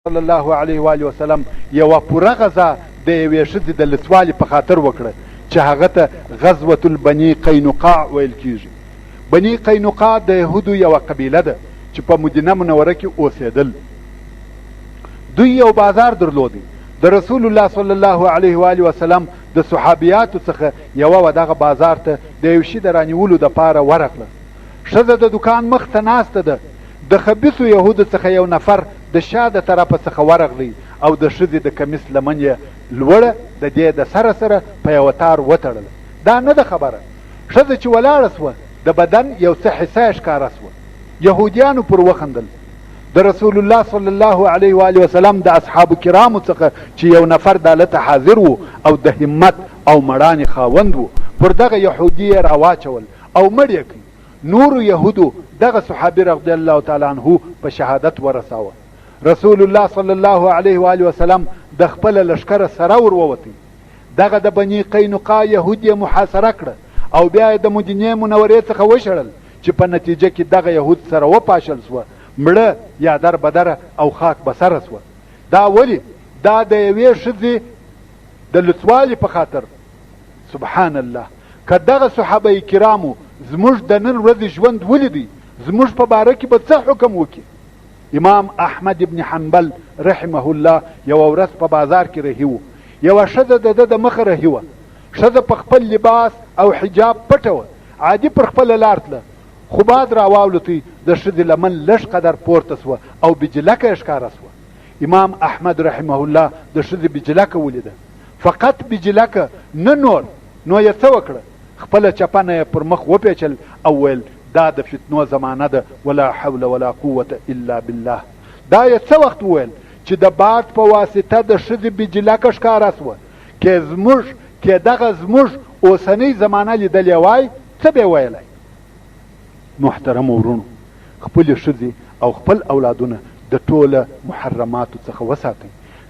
صلی الله علیه و آله وسلم یوه پوره غزا د یوې ښځې د لڅوالي په خاطر وکړه چې هغه ته غزوة البني قینقاع ویل کیږي. بني قینقاع د یهودو یوه قبیله ده چې په مدینه منوره کې اوسېدل. دوی یو بازار درلود. د رسول الله صلی الله علیه و آله وسلم د صحابیاتو څخه یوه وه دغه بازار ته د یو شي د رانیولو دپاره ورغله. ښځه د دوکان مخ ته ناسته ده. د خبیثو یهودو څخه یو نفر د شا د طرفه څخه ورغلی او د ښځې د کمیس لمن یې لوړه د دې د سره سره په یوه تار وتړله. دا نه ده خبره. ښځه چې ولاړه شوه د بدن یو څه حصه یې ښکاره شوه. یهودیانو پر وخندل. د رسول الله صلی الله علیه و آله وسلم د اصحاب کرامو څخه چې یو نفر دالته حاضر وو او د همت او مړانې خاوند وو پر دغه یهودي یې راواچول او مړ یې کړ. نورو یهودو دغه صحابي رضی الله تعالی عنه په شهادت ورساوه. رسول الله صلی الله علیه و آله وسلم د خپل لښکره سره ور ووتی. دغه د بني قینقاع یهود یې محاصره کړه او بیا یې د مدینې منورې څخه وشړل چې په نتیجه کې دغه یهود سره وپاشل سوه، مړه یا در بدره او خاک بسره سوه. دا ولې؟ دا د یوې ښځې د لوڅوالي په خاطر. سبحان الله! که دغه صحابه کرامو زموږ د نن ورځې ژوند ولیدی، زموږ په باره کې به څه حکم وکړي؟ امام احمد ابن حنبل رحمه الله یوه ورځ په بازار کې رهي و. یوه ښځه د ده د مخه رهي وه. ښځه په خپل لباس او حجاب پټه وه، عادي پر خپله لار تله، خو باد راواولوتی، د ښځې لمن لږ قدر پورته شوه او بجلکه یې ښکاره شوه. امام احمد رحمه الله د ښځې بجلکه ولیده، فقط بجلکه نه نور، نو یې څه وکړه؟ خپله چپنه یې پر مخ وپېچل او ویل، دا د فتنو زمانه ده، ولا حول ولا قوة الا بالله. دا یې څه وخت وویل چې د باد په واسطه د ښځې بجلکه ښکاره شوه. که زموږ، که دغه زموږ اوسنۍ زمانه لیدلې وای، څه به یې ویلای؟ محترمو وروڼو! خپلې ښځې او خپل اولادونه د ټوله محرماتو څخه وساتئ،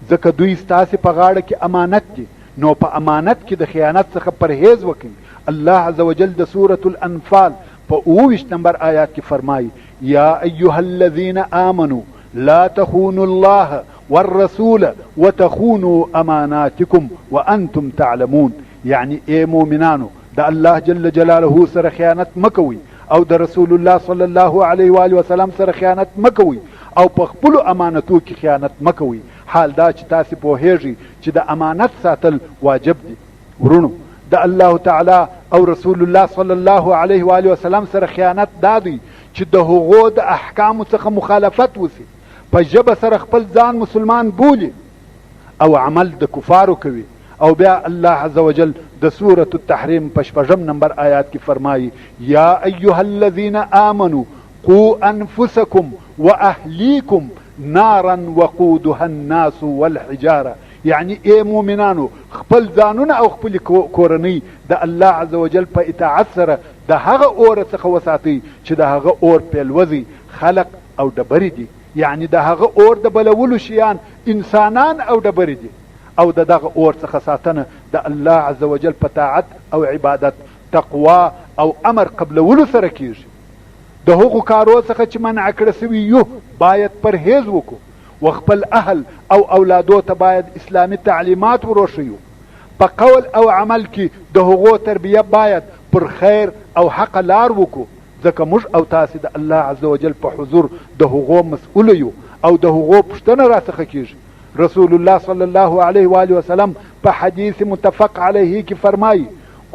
ځکه دوی ستاسې په غاړه کې امانت دي، نو په امانت کې د خیانت څخه پرهیز وکړئ. الله عزوجل د سورة الانفال په 27 نمبر آیات کې فرمایي، یا ایها الذین آمنو لا تخونوا الله والرسول وتخونوا اماناتکم وانتم تعلمون، یعنی ای مؤمنانو د الله جل جلاله سره خیانت مه کوئ او د رسول الله صلی الله علیه و آله وسلم سره خیانت مه کوئ او په خپلو امانتو کې خیانت مه کوئ، حال دا چې تاسې پوهېږئ چې د امانت ساتل واجب دي. وروڼو! د الله تعالی او رسول الله صلی الله علیه و آله وسلم سره خیانت دا دی چې د هغو د احکامو څخه مخالفت وسي، په ژبه سره خپل ځان مسلمان بولي او عمل د کفارو کوي. او بیا الله عز وجل د سورة التحریم په شپږم نمبر آیات کې فرمایي، یا ایها الذین آمنو قو انفسکم واهلیکم نارا وقودها الناس والحجاره، یعنی ای مؤمنانو خپل ځانونه او خپلې کورنۍ د الله عز وجل په اطاعت سره د هغه اور څخه وساتئ چې د هغه اور پیلوځي خلق او ډبرې دي، یعنی د هغه اور د بلولو شیان انسانان او ډبرې دي. او د دغه اور څخه ساتنه د الله عز وجل په طاعت او عبادت، تقوا او امر قبلولو سره کیږي. د هغو کارو څخه چې منع کړه سوي یو باید پرهیز وکړو و خپل اهل او اولادو ته باید اسلامي تعلیمات وروښیو. په قول او عمل کې د هغو تربیه باید پر خیر او حقه لار وکړو، ځکه موږ او تاسې د الله عز وجل په حضور د هغو مسؤل یو او د هغو پوښتنه راڅخه کیږي. رسول الله صلی الله علیه و آله وسلم په حدیث متفق علیه کې فرمایي،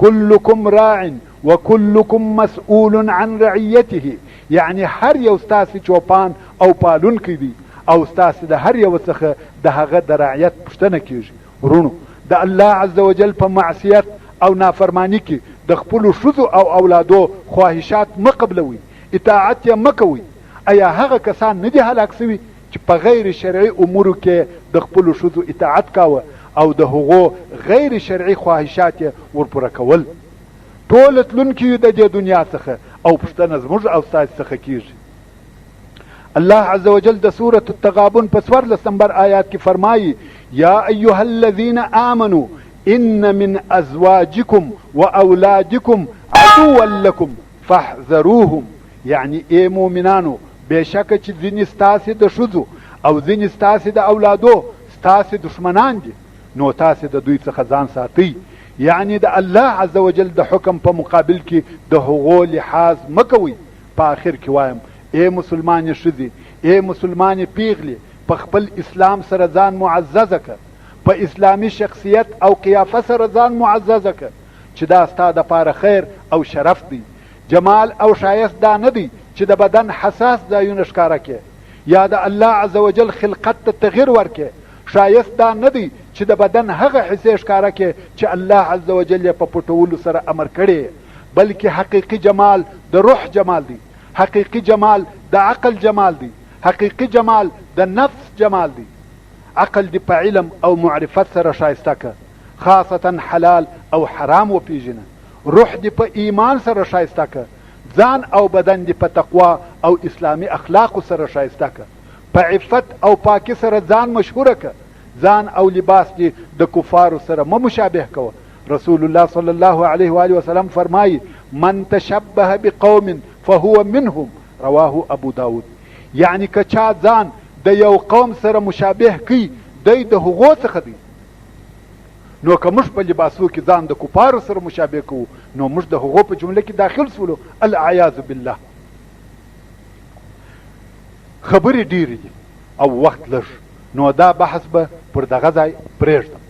کلکم راع وکلکم مسؤول عن رعیته، یعنی هر یو ستاسې چوپان او پالونکی دی او ستاسې د هر یو څخه د هغه د رعیت پوښتنه کیږي. وروڼو! د الله عز وجل په معصیت او نافرمانی کې د خپلو ښځو او اولادو خواهشات مه قبلوئ، اطاعت یې مه کوئ. ایا هغه کسان نه دي هلاک شوي چې په غیر شرعي امورو کې یې د خپلو ښځو اطاعت کاوه او د هغو غیر شرعي خواهشات یې ورپوره کول؟ ټول تلونکي یو د دې دنیا څخه او پوښتنه زموږ او ستاسې څخه کیږي. الله عز وجل د سورة التغابن په 14 نمبر آیات کې فرمایي، یا ایها الذین آمنو ان من ازواجکم واولادکم عدوا لکم فاحذروهم، یعنی ای مؤمنانو بېشکه چې ځینې ستاسې د ښځو او ځینې ستاسې د اولادو ستاسې دښمنان دي، نو تاسې د دوی څخه ځان ساتئ، یعنې د الله عز وجل د حکم په مقابل کې د هغو لحاظ مه کوئ. په آخر کې وایم، ای مسلمانې ښځې، ای مسلمانې پیغلې، په خپل اسلام سره ځان معززه که، په اسلامي شخصیت او قیافه سره ځان معززه که، چې دا ستا دپاره خیر او شرف دی. جمال او ښایست دا نه دی چې د بدن حساس ځایونه ښکاره کړې یا د الله عزوجل خلقت ته تغیر ورکړې. ښایست دا نه دی چې د بدن هغه حصې ښکاره کړې چې الله عزوجل یې په پټولو سره امر کړې، بلکې حقیقي جمال د روح جمال دی، حقیقي جمال د عقل جمال دی، حقیقي جمال د نفس جمال دی. عقل دې په علم او معرفت سره ښایسته که، خاصتا حلال او حرام وپیژنه، روح دې په ایمان سره ښایسته که، ځان او بدن دې په تقوا او اسلامي اخلاقو سره ښایسته که، په عفت او پاکي سره ځان مشهوره که، ځان او لباس دې د کفارو سره مه مشابه کوه. رسول الله صلی الله علیه و آله وسلم فرمایي: من تشبه بقوم فهو منهم، رواه ابو داود. یعنی که چا ځان د یو قوم سره مشابه کوي، دی د هغو څخه دی. نو که موږ په لباسو کې ځان د کفارو سره مشابه کوو، نو موږ د هغو په جمله کې داخل سولو، العیاذ بالله. خبرې ډېرې دي او وخت لږ، نو دا بحث به پر دغه ځای پرېږدم.